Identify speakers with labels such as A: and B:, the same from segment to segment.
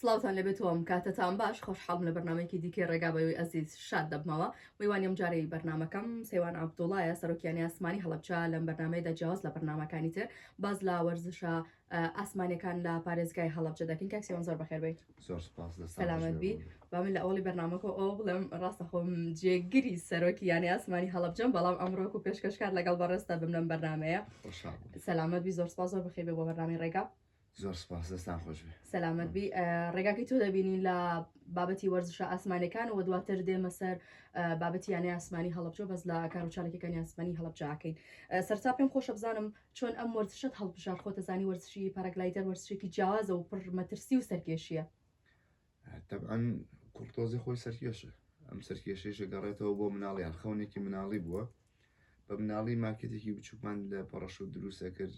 A: سڵاوتان لێبێت و ئەم کاتەتان باش خۆشحاڵم لە بەرنامەیەکی دیکەی ڕێگا بەوی ئەزیز شاد دەبمەوە میوانی ئەم جارەی بەرنامەکەم سەیوان عەبدوڵایە سەرۆکی یانەی ئاسمانی هەڵەبجە لەم بەرنامەیەدا جیاواز لە بەرنامەکانی تر باس لە وەرزشە ئاسمانیەکان لە پارێزگای هەڵەبجە دەکەین کاک سەیوان زۆر بەخێر بێیت
B: زۆر سپاس دەستان
A: سەلامەت بی با من لە ئەوڵی بەرنامەکە ئەوە بڵێم ڕاستە خۆم جێگری سەرۆکی یانەی ئاسمانی هەڵەبجەم بەڵام ئەمڕۆک و پێشکەشکار لەگەڵ بەڕێزتا بم لەم بەرنامەیە
B: خۆشحاڵ بووم.
A: سەلامەت بی زۆر سپاس زۆر بەخێر بێ بۆ بەرنامەی ڕێگا
B: زۆر سپاس دەستان خۆش بێ.
A: سەلامەت بی ڕێگاکەی تۆ دەبینین لە بابەتی وەرزشە ئاسمانەکان و دواتر دێمە سەر بابەتی یانەی ئاسمانی هەڵەبجە بەس لە کار و چالاکیەکانی ئاسمانی هەڵەبجەکەین سەرتا پێم خۆشە بزانم چۆن ئەم وەرزشت هەڵبژارد خۆتە زانی وەرزشی پاراگلایدەر وەرزشێکی جیاوازە و پڕ مەترسی و سەرکێشیە
B: تەبعەن کوڕ تۆزێ خۆی سەرکێشە ئەم سەرکێشەیشە گەڕێتەوە بۆ مناڵیان خەونێکی مناڵی بووە بە مناڵی ماکێتێکی بچووکمان لە پەڕەشوت دروستە کرد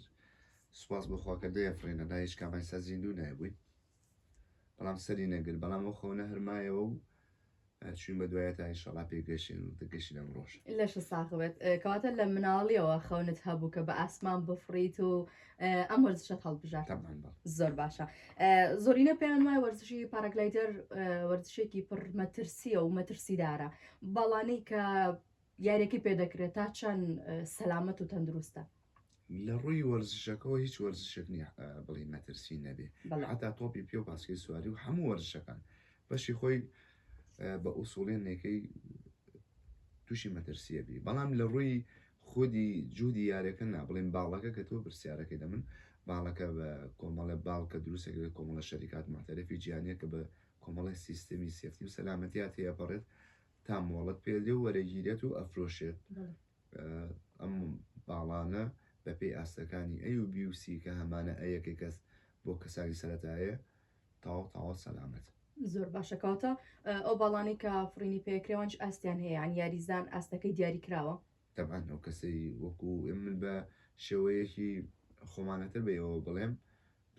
B: سوپاس بۆ خوا کە دەیەفڕینە لا هیچ کامان سا زیندوو نایبووین بەڵام سەری نەگر بەڵام ئەو خەونە هەرمایەوە و چوین بە دوایە تا ئینشەڵا پێگەشین و دەگەشین ئەم ڕۆژ.
A: لەشت ساغ بێت کەواتە لە مناڵیەوە خەونت هەبوو کە بە ئاسمان بفڕیت و ئەم وەرزشەت هەڵبژارد
B: تەبعەن بەڵێ.
A: زۆر باشە زۆرینە پێیان وایە وەرزشی پاراگلایدەر وەرزشێکی پڕ مەترسیە و مەترسیدارە بەڵانەی کە یاریەکەی پێ دەکرێت تا چەند سەلامەت و تەندروستە؟
B: لە ڕووی وەرزشەکەەوە هیچ وەرزشێک نییە بڵێ مەترسی نەبێ حتا تۆپی پێ و پاسکیل سواری و هەموو وەرزشەکان بەشی خۆی بە ئوسوڵێن نێکەی تووشی مەترسیە بی بەڵام لە ڕووی خودی جودی یارەکە نا بڵێن باڵەکە کە تۆ پرسیارەکەی لە من باڵەکە بە کۆمەڵە باڵ کە دروستێک لە کۆمەڵە شەریکات معتەرفی جیانە کە بە کۆمەڵی سیستمی safety و سەلامەتیا تێپەڕێت تا مۆڵەت پێدرێ و وەرەگیرێت و ئەفرۆشێت ئەم باڵانە بەپێی ئاستەکانی A و B و C کە هەمانە A یەکەی کەس بۆ کەسانی سەرەتایە تەواو تەواو سەلامەت.
A: زۆر باشە کەواتە ئەو باڵانەی کە فڕینی پێکرێوانش ئاستیان هەیە یان یاریزان ئاستەکەی دیاری کراوە؟
B: تەبعەن ئەو کەسەی وەکو من بە شێوەیەکی خۆمانەتر بە ئێوە بڵێم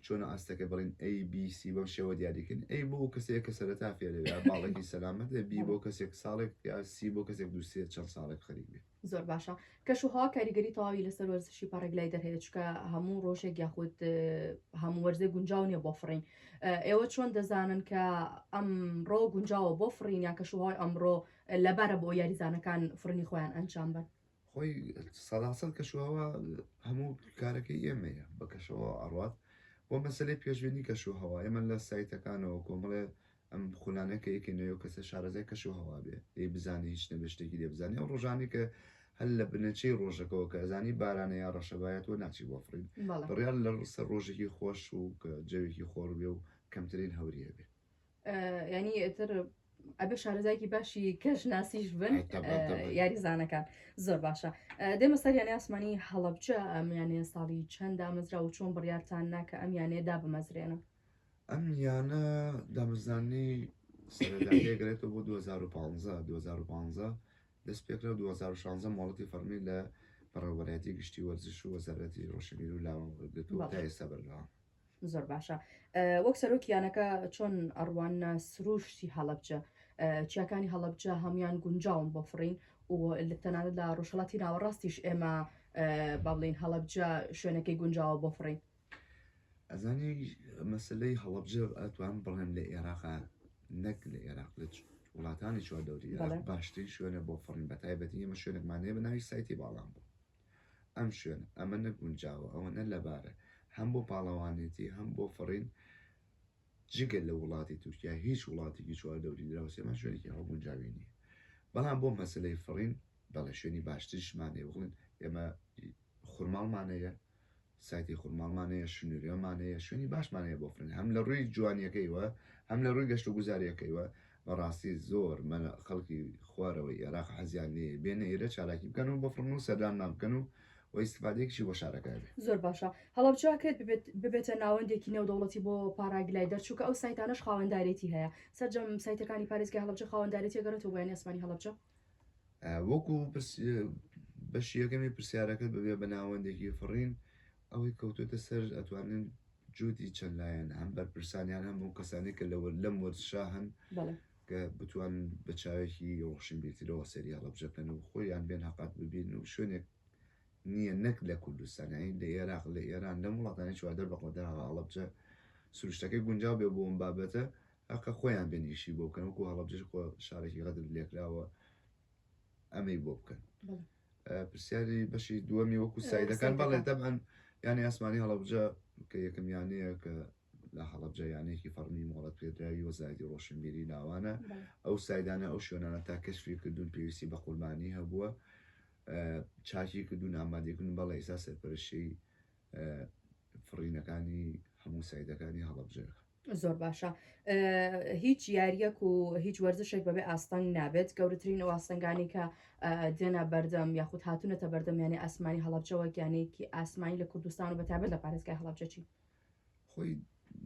B: چۆنە ئاستەکە بڵین A B C بەم شێوە دیاریکردن A بۆ ئەو کەسەیە کە سەرەتا فێرە یا باڵێکی سەلامەتە B بۆ کەسێک ساڵێک یا C بۆ کەسێک دوو سێ چەند ساڵێک خەریک بێ.
A: زۆر باشە کەش و هەوا کاریگەری تەواوی لەسەر وەرزشی پاراگلایدەر هەیە چونکە هەموو ڕۆژێک یاخود هەموو وەرزێک گونجاو نییە بۆ فڕین ئێوە چۆن دەزانن کە ئەمڕۆ گونجاوە بۆ فڕین یان کەش و هەوای ئەمڕۆ لەبارە بۆ یاریزانەکان فڕینی خۆیان ئەنجام بەن؟
B: خۆی سەداسەد کەشوهەوا هەموو کارەکەی ئێمەیە بە کەشەوە ئەڕات بۆ مەسلەی پێشبینی کەشوهەوا ئێمە لە سایتەکانەوە کۆمەڵێ ئەم خولانە کە یەکێ نوێ و کەسە شارەزای کەشوهەوا بێ لێی بزانێ هیچ نەبێ شتێکی لێ بزانێ ئەو ڕۆژانەی کە هەر لە بنەچەی ڕۆژەکەوە کە ئەزانی بارانە یا ڕەشەبایە تۆ ناچی بۆ فڕین بڕیار لە سەر ڕۆژێکی خۆش و کە جەوێکی خۆر بێ و کەمترین هەوری هەبێ.
A: یانی ئیتر ئەبێ شارەزایەکی باشی کەش ناسیش بن یاریزانەکان زۆر باشە دێمە سەر یانەی ئاسمانی هەڵەبجە ئەم یانەیە ساڵی چەند دامەزرا و چۆن بڕیارتان ناکە ئەم یانەیە دابمەزرێنن
B: ئەم یانە دامەزرانی سەرەتاکەی گرێتەوە بۆ 2015 2015 دەست پێکرا 2016 مۆڵەتی فەڕمی لە بەڕێوەبەرایەتی گشتی وەرزش و وەزارەتی ڕۆشنبیر و لاوان وەرگرت و تا ئێستا بەردەوام.
A: زۆر باشە وەک سەرۆکی یانەکە چۆن ئەڕواننە سروشتی هەڵەبجە چیاکانی هەڵەبجە هەمویان گونجاون بۆ فڕین و تەنانەت لە ڕۆژهەڵاتی ناوەڕاستیش ئێمە با بڵین هەڵەبجە شوێنەکەی گونجاوە بۆ فڕین
B: ئەزانی مەسلەی هەڵەبجە ئەتوان بڵێم لە ئێراقا نەک لە ئێراق لە وڵاتانی چواردەوری ئێراق باشترین شوێنە بۆ فڕین بە تایبەتی ئێمە شوێنێکمان هەیە بە ناوی سایتی باڵان بوو ئەم شوێنە ئەمە نەگونجاوە ئەوە نە لەبارە هەم بۆ پاڵەوانێتی هەم بۆ فڕین جگە لە وڵاتی تورکیا هیچ وڵاتێکی چواردەوری دراوسێمان شوێنێکی ئەوە گونجاوی نییە بەڵام بۆ مەسلەی فڕین بەڵێ شوێنی باشتریشمان هەیە بڵێن ئێمە خورماڵمان هەیە سایتی خورماڵمان هەیە شنورێمان هەیە شوێنی باشمان هەیە بۆ فڕین هەم لە ڕووی جوانیەکەیوە هەم لە ڕووی گەشت و گوزاریەکەیوە بەڕاستی زۆر مەلا خەڵکی خوارەوەی ئێراق حەزیان لێیە بێنە ئێرە چالاکی بکەن و بفڕن و سەردانمان بکەن و و ئیستفادەیەکیشی بۆ شارەکە هەبێ.
A: زۆر باشە هەڵەبجە ئەکرێت ببێت ببێتە ناوەندێکی نێودەوڵەتی بۆ پاراگلایدەر چونکە ئەو سایتانەش خاوەندارێتی هەیە سەرجەم سایتەکانی پارێزگای هەڵەبجە خاوەندارێتی ئەگەڕێتەوە بۆ یانی ئاسمانی هەڵەبجە.
B: وەکو بەشی یەکەمی پرسیارەکەت ببێ بە ناوەندێکی فڕین ئەوەی کەوتۆتە سەر ئەتوانن جوودی چەند لایەن هەم بەرپرسانیان هەم ئەو کەسانی کە لەوە لەم وەرزشا هەن کە بتوان بە چاوێکی ڕۆشنبیرترەوە سەری هەڵەبجە بکەن و خۆیان بێن هەقات ببین و شوێنێک نییە نەک لە کوردستان یانی لە ئێراق لە ئێران لەم وڵاتانی چواردەر بەقەدەر هەڵەبجە. سروشتەکەی گونجاو بێ بۆ ئەم بابەتە هەقە خۆیان بێن ئیشی بۆ بکەن وەکو هەڵەبجەش خۆ شارێکی غەدر لێکراوە ئەمەی بۆ بکەن پرسیاری بەشی دووەمی وەکو سایدەکان بەڵێ دەبان یانی ئاسمانی هەڵەبجە کە یەکەم یانەیە کە لە هەڵەبجە یانەیەکی فەڕمی مۆڵەت پێدراوی وەزارەتی ڕۆشنبیری لاوانە ئەو سایدانە ئەو شوێنانە تا کەشفی کردوون پێویستی بە قوربانی هەبووە چاکی کردوون ئامادەکردن بەڵێ ئیسا سەرپەرشی فڕینەکانی هەموو سایدەکانی هەڵەبجەکە.
A: زۆر باشە هیچ یاریەک و هیچ وەرزشێک بەبێ ئاستەنگ نابێت گەورەترین ئەو ئاستەنگانی کە دێنە بەردەم یاخود هاتوونەتە بەردەم یانەی ئاسمانی هەڵەبجە وەک یانەیەکی ئاسمانی لە کوردستان و بەتایبەت لە پارێزگای هەڵەبجە چین؟
B: خۆی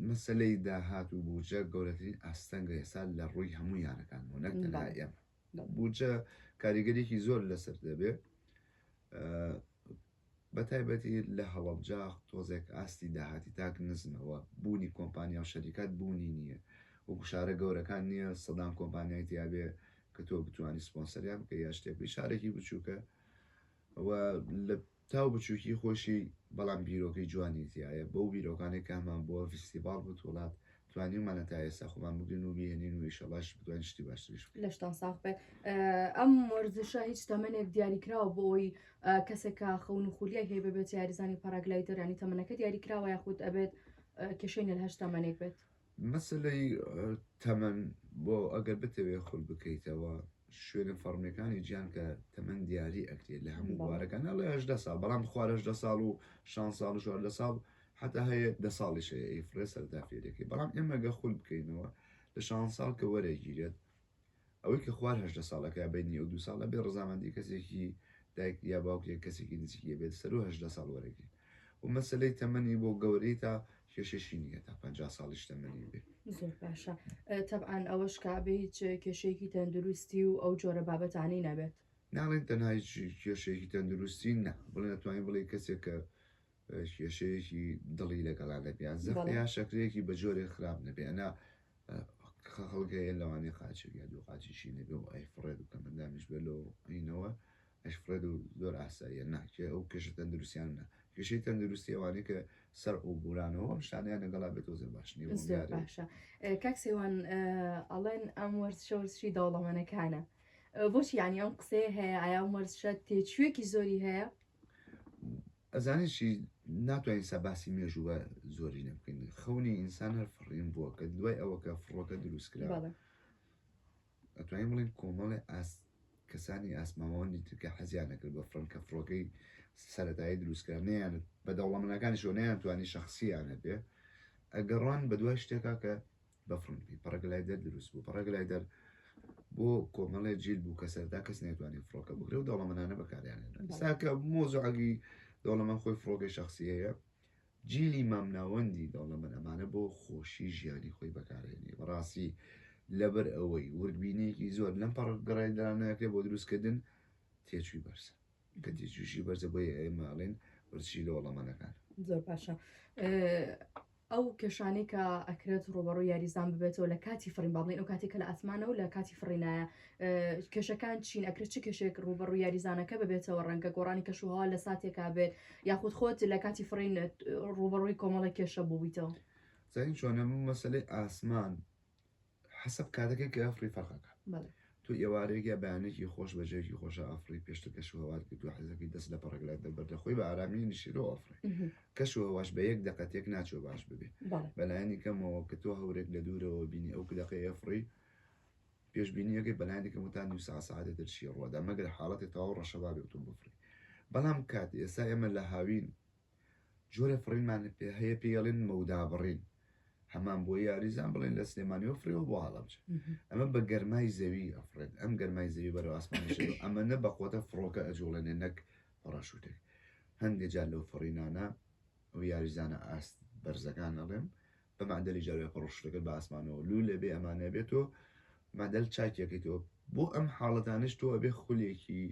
B: مەسەلەی داهات و بودجە گەورەترین ئاستەنگە ئێستا لە ڕووی هەموو یانەکانەوە نەک تەنها ئێمە بودجە کاریگەریی زۆر لەسەر دەبێ بە تایبەتی لە هەڵەبجە تۆزێک ئاستی داهاتی تاک نزمەوە بوونی کۆمپانیا و شەریکات بوونی نییە وەکو شارە گەورەکان نییە سەدان کۆمپانیای تیاابێ کە تۆ بتوانانی سپۆنسەریان بکە یا شتێک بی شارێکی بچووکە و لە تاو بچووکی خۆشی بەڵام بیرۆکەی جوانی تیایە بەو بیرۆکانەی کە هەمان بووە فیستیڤاڵ بتوڵات توانیومانە تا ئێستا خۆمان بگرن و بهێنین و ئیشەڵاش بتوانین شتی باشتریش
A: بکەین. لەشتان ساغ بێت ئەم وەرزشە هیچ تەمەنێک دیاریکراوە بۆ ئەوەی کەسێک کە خەون و خولیای هەیە ببێت یاریزانی پاراگلایدەر ینی تەمەنەکە دیاریکراوە یاخود ئەبێت کێشەی نیە لە هەر تەمەنێک بێت؟
B: مەسەلەی تەمەن بۆ ئەگەر بتەوێ خول بکەیتەوە شوێنە فەڕمیەکانی جیان کە تەمەن دیاری ئەکرێت لە هەموو بوارەکان ئەڵێ هەژدە ساڵ بەڵام خوار هەژدە ساڵ و شان ساڵ و چواردە ساڵ حتا هەیە دە ساڵیش هەیە ئەیفڕێ سەرەتا فێرەکەی بەڵام ئێمە گە خول بکەینەوە لە شان ساڵ کە وەرەگیرێت ئەوەی کە خوار هەژدە ساڵەکە بینی ئەو دوو ساڵە بێ ڕزامەندی کەسێکی دایک یا باوکێک کەسێکی نزیکی بێت سەرو هەژدە ساڵ وەرەگرین و مەسەلەی تەمەنی بۆ گەورەی تا کێشەشی نییە تا 50 ساڵیش تەمەنی بێ.
A: زۆر باشە تەبعەن ئەوەش کە بێ هیچ کێشەیەکی تەندروستی و ئەو جۆرە بابەتانەی نەبێت.
B: ناڵێن تەنها هیچ کێشەیەکی تەندروستی نا بڵێن ئەتوانین بڵێ کەسێک کە کێشەیەکی دڵی لەگەڵا نەبێ یان زەخت یان شەکرەیەکی بە جۆرێک خراپ نەبێ ئەنا خەڵک هەیە لەوانەیە قاچێک یا دوو قاچیشی نەبێ و ئەیفڕێت و کەمەندامیش بێ لۆ ئەینەوە ئەشفڕێت و زۆر ئاساییە نا کێ ئەو کێشە تەندروستیان نا کێشەی تەندروستی ئەوانەی کە سەر و بورانەوە ئەم شتانەیان لەگەڵا بێت تۆزێ باش نییە بۆ
A: زۆر
B: یاری.
A: باشە کاک سەیوان ئەڵێن ئەم وەرزشە وەرزشی دەوڵەمەنەکانە بۆچی یعنی ئەم قسەیە هەیە ئایا ئەم وەرزشە تێچوویەکی زۆری هەیە؟
B: ئەزانی چی ناتوانین سا باسی مێژوو بە زۆری نەبکەین خەونی ئینسان هەر فڕین بووە کە دوای ئەوە کە فڕۆکە دروست کرا
A: بەڵێ.
B: ئەتوانین بڵێین کۆمەڵێ ئاست کەسانی ئاسمانەوەندی تر کە حەزیان دەکرد بە فڕن کە فڕۆکەی سەرەتایی دروستکرا نەیان بە دەوڵەمەنەکانیشەوە نەیانتوانی شەخسییان هەبێ ئەگەڕان بە دوای شتێکا کە بەفڕن بی پەڕەگلایدەر دروست بوو پەڕەگلایدەر بۆ کۆمەڵێ جیل بوو کە سەرتا کەس نەیتوانی فڕۆکە بگرێ و دەوڵەمەنانە بەکاریان هێنا ئێستا کە مۆزوعەکی دەوڵەمەند خۆی فڕۆکەی شەخسی هەیە جیلی مامناوەندی دەوڵەمەند ئەمانە بۆ خۆشی ژیانی خۆی بەکارهێنی بەڕاستی لەبەر ئەوەی وردبینیەکی زۆر لەم پەڕگەڕێدرانەکرێ بۆ دروستکردن تێچووی بەرزە کە تێچووشی بەرزە بۆیە ئێمە ئەڵێن وەرزشی دەوڵەمەنەکان.
A: زۆر باشە ئەو کێشانەی کە ئەکرێت ڕوبەڕوو یاریزان ببێتەوە لە کاتی فڕین با بڵێین ئەو کاتێک کە لە ئاسمانە و لە کاتی فڕینایە کێشەکان چین ئەکرێت چ کێشێک ڕوبەڕوو یاریزانەکە ببێتەوە ڕەنگە گۆڕانی کەشوهەوا لە ساتێکا بێت یاخود خۆت لە کاتی فڕین ڕوبەڕووی کۆمەڵێک کێشە بوویتەوە.
B: زانین چۆنە مەسەلەی ئاسمان حەسەب کاتەکەی کە ئەفڕی فەرقەکە تۆ ئێوارەیەک یا بەیانێکی خۆش بە جێکی خۆشە ئەفڕی پێشتر کەش و هەوات گرتووە حەزەکەی دەست لە پەڕەگلای دەبەر دەخۆی بە ئارامی نشیرەوە ئەفڕی کەش و هەواش بە یەک دەقە تێک ناچوە باش ببێ بەلایەنی کەمەوە کە تۆ هەورێک لە دوورەوە بینی ئەو دەقەی ئەفڕی پێشبینیەکەی بەلایەنی کەمەوە تا نیو ساعت ساعتێ تر چی ڕوەدا مەگەر حاڵەتی تەواو ڕەشەبا بێ و تۆ بفڕی بەڵام کات ئێستا ئێمە لە هاوین جۆرە فڕینمان هەیە پێی ئەڵێن مەودا بڕین هەمان بۆ یاریزان بڵێن لە سلێمانیەوە فڕیەوە بۆ هەڵەبجە ئەمە بە گەرمای زەوی ئەفڕێت ئەم گەرمای زەوی بەرەو ئاسمانیش ئەمە نە بە قوتە فڕۆکە ئەجوڵێنێ نەک پەڕاشوتێک هەندێک جار لەو فڕینانە ئەو یاریزانە ئاست بەرزەکان ئەڵێم بە مادەلی جارێ پەڕشتەکە بە ئاسمانەوە لوو لەبێ ئەمانە بێت تۆ مادەل چاکێکەی تۆ بۆ ئەم حاڵەتانش تۆ ئەبێ خولێکی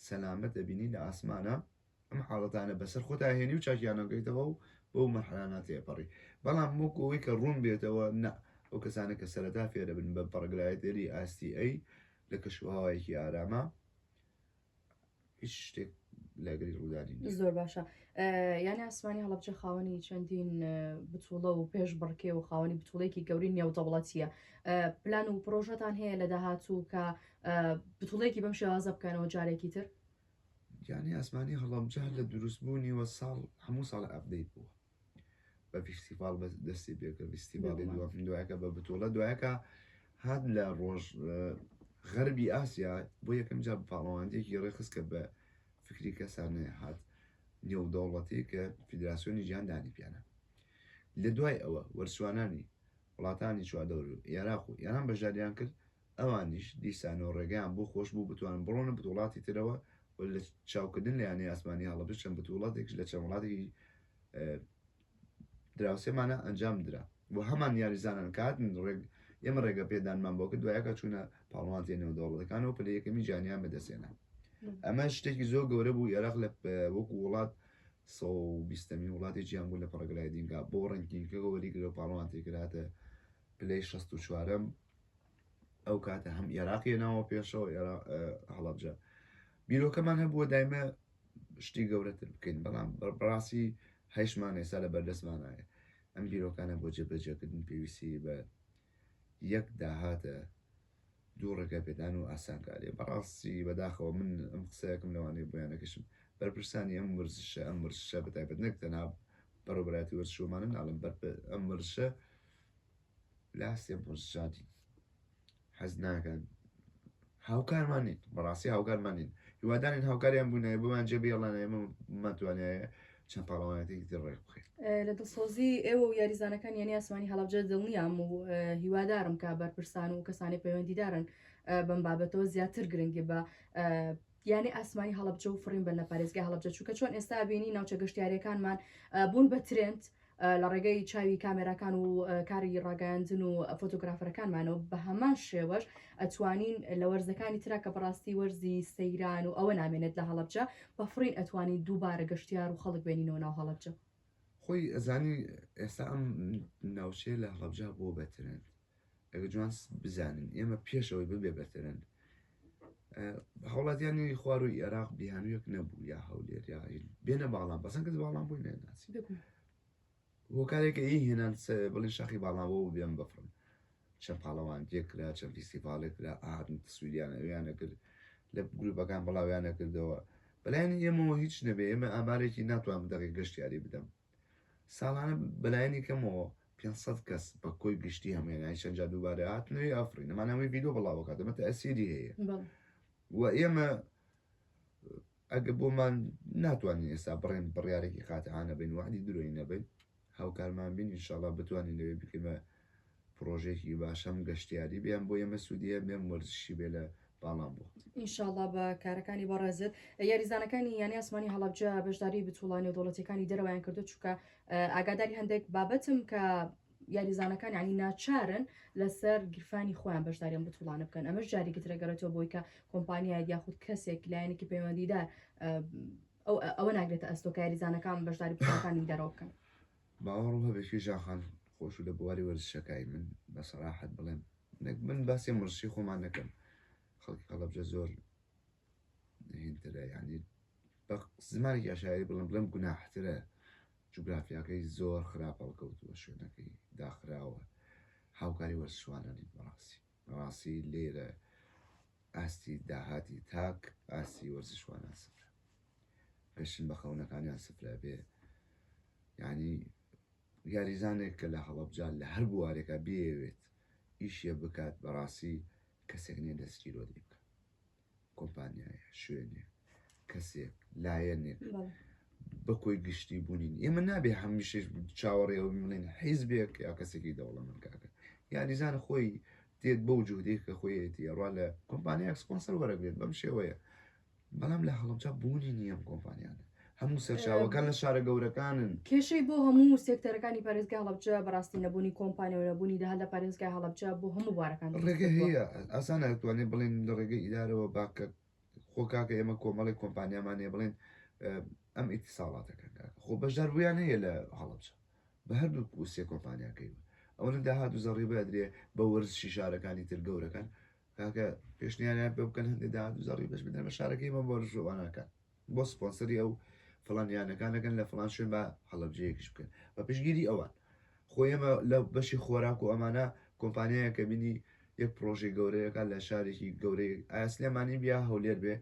B: سەلامەت ئەبینی لە ئاسمانە ئەم حاڵەتانە بەسەر خۆتا هێنی و چاکیانەکەیتەوە و بەو مەرحەلانە تێپەڕی بەڵام وەکو ئەوەی کە ڕوون بێتەوە نا ئەو کەسانە کە سەرەتا فێرەبن بە پەڕگلایدەری ئاستی ئەی لە کەشوهەوایەکی ئارامە هیچ شتێک. لەگەری ڕوودانی نییە.
A: زۆر باشە یانە ئاسمانی هەڵەبجە خاوەنی چەندین بتوڵە و پێشبڕکێ و خاوەنی بتوڵێکی گەوری نێودەوڵەتیە پلان و پرۆژەتان هەیە لە داهاتوو کە بتوڵێکی بەم شێوازە بکەنەوە جارێکی تر؟
B: یانەی ئاسمانی هەڵەبجە لە دروستبوونیوە ساڵ هەموو ساڵ update بووە بە فیستیڤاڵ دەستی پێکرد فیستیڤاڵی دووەم دوایەکە بە بتوڵە دوایەکە هات لە ڕۆژ غەربی ئاسیا بۆ یەکەم جار پاڵەوانتیەکی ڕێکخست کە بە فکری کەسانە هات نێودەوڵەتی کە فیدراسیۆنی جیهان دانی پیانە لە دوای ئەوە وەرزشوانانی وڵاتانی چواردەور و ئێراق و ئێران بەشداریان کرد ئەوانیش دیسانەوە ڕێگەیان بۆ خۆش بوو بتوانن بڕۆنە بتوڵاتی ترەوە و لە چاوکردن لە یانەی ئاسمانی هەڵەبجە چەند بتوڵاتێکش لە چەند وڵاتێکی دراوسێمانە ئەنجام درا و هەمان یاریزانان کە هاتن ڕێگ ئێمە ڕێگە پێدانمان بۆ کرد دوایەکە چوونە پاڵەوانتیە نێودەوڵەتەکانەوە پلە یەکەمی جیهانیان بەدەستهێنا ئەمە شتێکی زۆر گەورە بوو عێراق لە وەکو وڵات 120 وڵاتی جیهان بوو لە paragliding ا بۆ ranking ەکە وەریگرە و پاڵەوانتی کراتە پلەی 64ەم ئەو کاتە هەم عێراقی ناوە پێشەوە هەڵەبجە بیرۆکەمان هەبووە دایمە شتی گەورەتر بکەین بەڵام بەڕاستی هەیشمان ئێستا لە بەردەستمانایە ئەم بیرۆکانە بۆ جێبەجێکردن پێویستی بە یەک داهاتە دوو ڕێگە پێدان و ئاسانکاریە بەڕاستی بەداخەوە من ئەم قسەیەکم لەوانەیە بۆیانەکەشم بەرپرسانی ئەم وەرزشە ئەم وەرزشە بەتایبەت نەک تەنها بەڕێوەبەرایەتی وەرزشومانە ناڵم ئەم وەرزشە لە ئاستی ئەم وەرزشاتی حەز ناکەن هاوکارمان نین بەڕاستی هاوکارمان نین هیوادارین هاوکاریان بوونایە بۆمان جێ بێڵانە ئێمە بمانتوانایە چەند پاڵەوانێتێکی تر ڕێک بخەین.
A: لە دڵسۆزی ئێوە و یاریزانەکان یانەی ئاسمانی هەڵەبجە دڵنیام و هیوادارم کە بەرپرسان و کەسانی پەیوەندیدارن بەم بابەتەوە زیاتر گرنگی بە یانەی ئاسمانی هەڵەبجە و فڕین بن لە پارێزگای هەڵەبجە چونکە چۆن ئێستا بینی ناوچە گەشتیاریەکانمان بوون بە trend لە ڕێگەی چاوی کامێراکان و کاری ڕاگەیاندن و فۆتۆگرافەرەکانمانەوە بە هەمان شێوەش ئەتوانین لە وەرزەکانی ترا کە بەڕاستی وەرزی سەیران و ئەوە نامێنێت لە هەڵەبجە بە فڕین ئەتوانین دووبارە گەشتیار و خەڵک بێنینەوە ناو هەڵەبجە.
B: خۆی ئەزانی ئێستا ئەم ناوچەیە لە هەڵەبجە بووە بە trend ئەگەر جوان بزانن ئێمە پێشەوەی ببێ بە trend هاوڵاتیانی خواروی عێراق بیانویەک نەبوو یا هەولێر یا بێنە باڵان بەسەن کەس باڵان بووی نەناسی هۆکارێکە ئی هێنان بڵین شاخی باڵان بۆ بێن بەفرن چەند پاڵەوان کرا چەند فیستیڤاڵێک کرا ئاهاتن تەسویریان ئەویانە کرد لە گروپەکان بڵاویانە کردەوە بەلایەنی ئێمەوە هیچ نەبێ ئێمە ئامارێکی ناتوانم دەقی گەشتیاری بدەم ساڵانە بەلایەنی کەمەوە 500 کەس بە کۆی گشتی هەموویان یانی چەند جار دووبارە هاتنەوەی ئافرین ئەمانە هەمووی ڤیدیۆ بڵاوەکات ئەمە تەئسیری هەیە و ئێمە ئەگە بۆمان ناتوانین ئێستا بڕێن بڕیارێکی قاتعانە بین وعدی درۆی نەبین هاوکارمان بین ئینشاءاللە بتوانین لەوێ بکەین پڕۆژەیەکی باش هەم گەشتیاری بێ هەم بۆ ئێمە سوودی هەبێ هەم وەرزشی بێ لە باڵان بوو.
A: ئینشاڵڵا بە کارەکانی بەڕێزت. یاریزانەکانی یانەی ئاسمانی هەڵەبجە بەشداری بتوڵە نێودەوڵەتیەکانی دەرەوەیان کردو چونکە ئاگاداری هەندێک بابەتم کە یاریزانەکان ینی ناچارن لەسەر گیرفانی خۆیان بەشداری ئەم بتوڵانە بکەن ئەمەش جارێکی ترە گەڕێتەوە بۆی کە کۆمپانیایەک یاخود کەسێک لایەنێکی پەیوەندیدار ئەو ئەوە ناگرێتە ئەستۆ کە یاریزانەکان بەشداری بتوڵەکانی دەرەوە بکەن.
B: باوەڕم هەبێ کیژان خان خۆش و لە بواری وەرزشەکای من بە سەراحەت بڵێم نەک من باسی وەرزشی خۆمان نەکەم خەڵکی هەڵەبجە زۆر هینترە یعنی بە زمانێکی عشایری بڵێم بڵێم گوناحترە جوگرافیاکەی زۆر خراپ هەڵکەوتووە شوێنەکەی داخراوە هاوکاری وەرزشوانە نین بەڕاستی بەڕاستی لێرە ئاستی داهاتی تاک ئاستی وەرزشوانان سفرە گەشتن بە خەونەکانیان سفرە بێ یعنی یاریزانێک کە لە هەڵەبجە لە هەر بوارێکا بێوێت ئیشێ بکات بەڕاستی کەسێک نییە دەستگیرۆدەی بکات کۆمپانیایە شوێنێ کەسێک لایەنێک بە کۆی گشتی بوونین ئێمە نابێ هەمیشەش چاوەڕێ ئەوە بڵێن حیزبێک یا کەسێکی دەوڵەمەند کاکە یاریزان خۆی دێت بەو جوهدەی کە خۆیەتی ئەڕوا لە کۆمپانیایەک سپۆنسەر وەرەگرێت بەم شێوەیە بەڵام لە هەڵەبجە بوونی نییە ئەم کۆمپانیانە هەموو سەرچاوەکان لە شارە گەورەکانن.
A: کێشەی بۆ هەموو سێکتەرەکانی پارێزگای هەڵەبجە بەڕاستی نەبوونی کۆمپانیا و نەبوونی داهات لە پارێزگای هەڵەبجە بۆ هەموو بوارەکان دروست
B: ڕێگە
A: کردووە.
B: هەیە ئاسانە ئەتوانێت بڵێن لە ڕێگەی ئیدارەوە با کە خۆ کاکە ئێمە کۆمەڵێک کۆمپانیامان هەیە بڵێن ئەم ئیتیساڵاتەکەن کاکە خۆ بەشداربوویان هەیە لە هەڵەبجە بە هەردوو و سێ کۆمپانیاکەی ئەوەنە داهات و زەڕیبە ئەدرێ بە وەرزشی شارەکانی تر گەورەکان کاکە پێشنیاریان پێ بکەن هەندێک داهات و زەڕیبەش بدەن بە شارەکەی مە بۆ وەرزشوانەکان. بۆ سپۆنسەری ئەو فڵان یانەکان ئەکەن لە فڵان شوێن با هەڵەبجەیەکیش بکەن بە پشتگیری ئەوان خۆ ئێمە لە بەشی خۆراک و ئەمانە کۆمپانیایە کە بینی یەک پرۆژەی گەورەیەکە لە شارێکی گەورەی ئایا سلێمانی بیا هەولێر بێ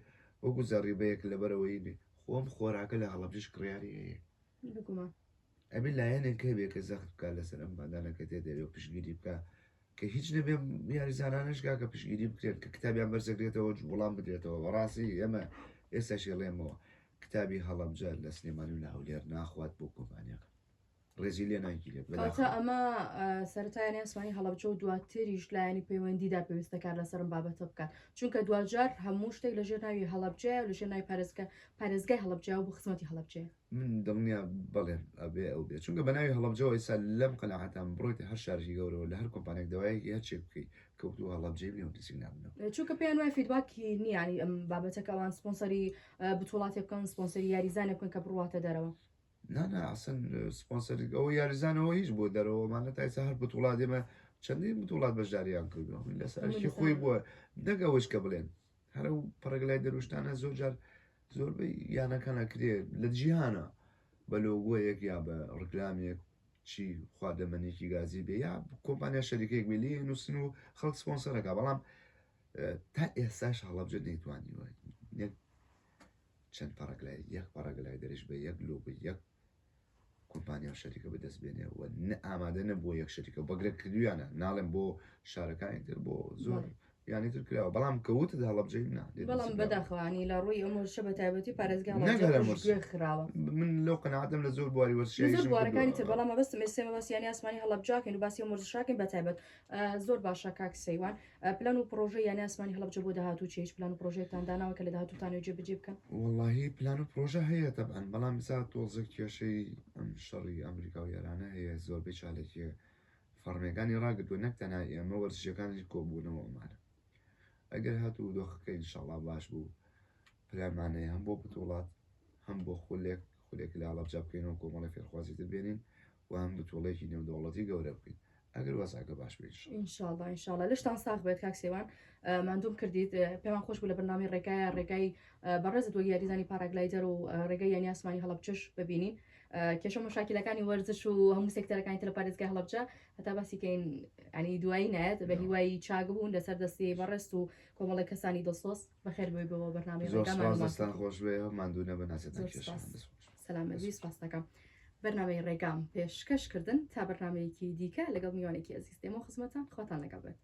B: وەکو زەڕیبەیەک لەبەرەوەی بێ خۆم خۆراکە لە هەڵەبجەش کڕیاری هەیە
A: بگومان
B: ئەبێ لایەنێک هەبێ کە زەخت بکات لەسەر ئەم بادانە کە تێ دەبێ و پشتگیری بکە کە هیچ نەبێ یاریزانانش کاکە پشتگیری بکرێن کە کتابیان بەرزەکرێتەوە وڵام بدرێتەوە بەڕاستی ئێمە ئێستاشی ڵێمەوە کتابی هەڵەبجە لە سلێمانی و لە هەولێر ناخوات بۆ کۆمپانیاکە ڕێزی لێ ناگیرێت
A: کەواتە ئەمە سەرەتا یانەی ئاسمانی هەڵەبجە و دواتریش لایەنی پەیوەندیدا پێویستە کار لەسەر ئەم بابەتە بکات چونکە دواجار هەموو شتێک لەژێر ناوی هەڵەبجەیە و لەژێر ناوی پارێزگا پارێزگای هەڵەبجە و بۆ خزمەتی هەڵەبجەیە.
B: من دڵنیا بەڵێ ئەبێ ئەو بێ چونکە بە ناوی هەڵەبجەوە ئێستا لەم قەناعەتام بڕۆیتە هەر شارێکی گەورەوە لە هەر کۆمپانیاک داوایەکی هەرچێک بکەی کەوتوو هەڵەبجەی بنێ و نزیک نابنەوە.
A: چونکە پێیان وایە feedback ی نییە یانی ئەم بابەتە کە ئەوان سپۆنسەری بتوڵاتێ بکەن سپۆنسەری یاریزانێ بکەن کە بڕواتە دەرەوە.
B: نا نا ئەسن سپۆنسەری ئەوە یاریزانەوە هیچ بۆ دەرەوەمانە تا ئێستا هەر بتوڵات ئێمە چەندین بتوڵات بەشداریان کردووە من لەسەر ئەرکی خۆی بووە نەک ئەوەش کە بڵێن هەر ئەو پەڕگلای دەروشتانە زۆر جار زۆربەی یانەکان ئەکرێ لە جیهانە بە لۆگۆیەک یا بە ڕکلامێک چی خواردەمەنیکی گازی بێ یا کۆمپانیا شەریکێک بێ لێ نووسن و خەڵک سپۆنسەرەکە بەڵام تا ئێستاش هەڵەبجە نەیتوانیوە نەک چەند پەڕەگلای یەک پەڕەگلای دەرش بە یەک لۆگۆ یەک کۆمپانیا و شەریکە بەدەست بێنێ و نە ئامادە نەبووە یەک شەریکە بەگرە کردویانە ناڵێم بۆ شارەکانی تر بۆ زۆر یانی تر کراوە بەڵام کە وتت هەڵەبجەی نا
A: بەڵام بەداخەوانی لە ڕووی ئەم وەرزشە بە تایبەتی پارێزگا گوێ خراوە
B: من لەو قەناعەتم لە زۆر بواری وەرزشی
A: زۆر بوارەکانی تر بەڵام مەبەستم ئێستا مەبەست یانی ئاسمانی هەڵەبجاکەین و باسی ئەم وەرزشاکەین بە تایبەت زۆر باشە کاک سەیوان پلان و پرۆژەی یانەی ئاسمانی هەڵەبجە بۆ داهاتوو چیە؟ هیچ پلان و پرۆژەیەکتان داناوە کە لە داهاتووتانەوە جێبەجێ بکەن؟
B: وەڵاهی پلان و پرۆژە هەیە تەبعەن بەڵام ئێستا تۆزێک کێشەی ئەم شەڕی ئەمریکا و ئێرانە هەیە زۆربەی چالاکیە فەڕمیەکانی ڕاگرتووە نەک تەنها ئێمە وەرزشیەکانیش کۆبوونەوە ئەمانە ئەگەر هاتوو دۆخەکە ئینشاڵا باش بوو پلانمان هەیە هەم بۆ بتوڵات هەم بۆ خولێک خولێک لە هەڵەبجە بکەینەوە کۆمەڵی فێرخوازی تر بێنین و هەم بتوڵێکی نێودەوڵەتی گەورە بکەین ئەگەر وەزعەکە باش بێت
A: ئینشاڵڵا ئینشاڵڵا لەشتان ساغ بێت کاک سێوان ماندووم کردیت پێمان خۆش بوو لە بەرنامەی ڕێگایە ڕێگای بەڕێزت وەک یاریزانی پاراگلایدەر و ڕێگای یانی ئاسمانی هەڵەبجەش ببینین کێشە مشاکلەکانی وەرزش و هەموو سێکتەرەکانی تر لە پارێزگای هەڵەبجە هەتا باسی کەین ینی دوایی نایەت بە هیوای چاک بوون لەسەر دەستی بەڕێزت و کۆمەڵی کەسانی دڵسۆز بەخێر بۆی بۆ بەرنامەی
B: ڕێگامان دەستان خۆش بێ ماندوو نەبن ناسێتان کێشە
A: سەلامەت بی سپاس دەکەم. بەرنامەی ڕێگام پێشکەش کردن تا بەرنامەیەکی دیکە لەگەڵ میوانێکی ئەزیز دێمەوە خزمەتان خواتان لەگەڵ بێت.